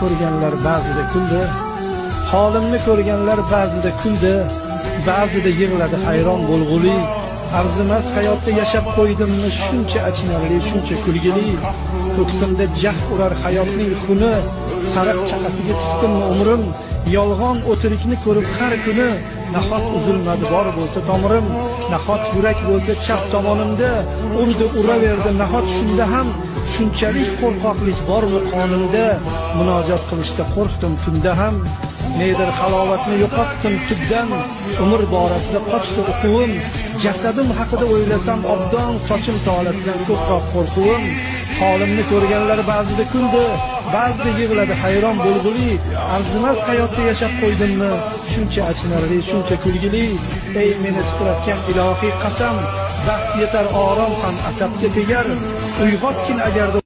Ko'rganlar ba'zida kuldi. Holimni ko'rganlar ba'zida kuldi, ba'zida yig'ladi hayron bo'lg'uli. Arzimas hayotda yashab qo'ydimmi shuncha achinarli, shuncha kulgili. Ko'ksimda jah urar hayotning xuni, sariq chaqasiga tiqdimmi umrim. Yolg'on o'tirikni ko'rib har kuni, nahot uzilmadi bor bo'lsa tomirim, nahot yurak bo'lsa chap tomonimda, urdi uraverdi nahot shunda ham. Shunchalik qo'rqoqlik bormi qonimda? Munojot qilishda qo'rqdim tunda ham. Nedir halovatni yo'qotdim tubdan, umr borasida qochdi uquvim. Jasadim haqida o'ylasam obdon, sochim tolasidan ko'proq qo'rquvim. Holimni ko'rganlar ba'zida kuldi, ba'zida yig'ladi hayron bo'lg'uli. Arzimas hayotda yashab qo'ydimmi shuncha achinarli, shuncha kulgili. Ey meni titratgan ilohiy qasam, baxt yetar orom ham asabga tegar. Uyg'otgin agarda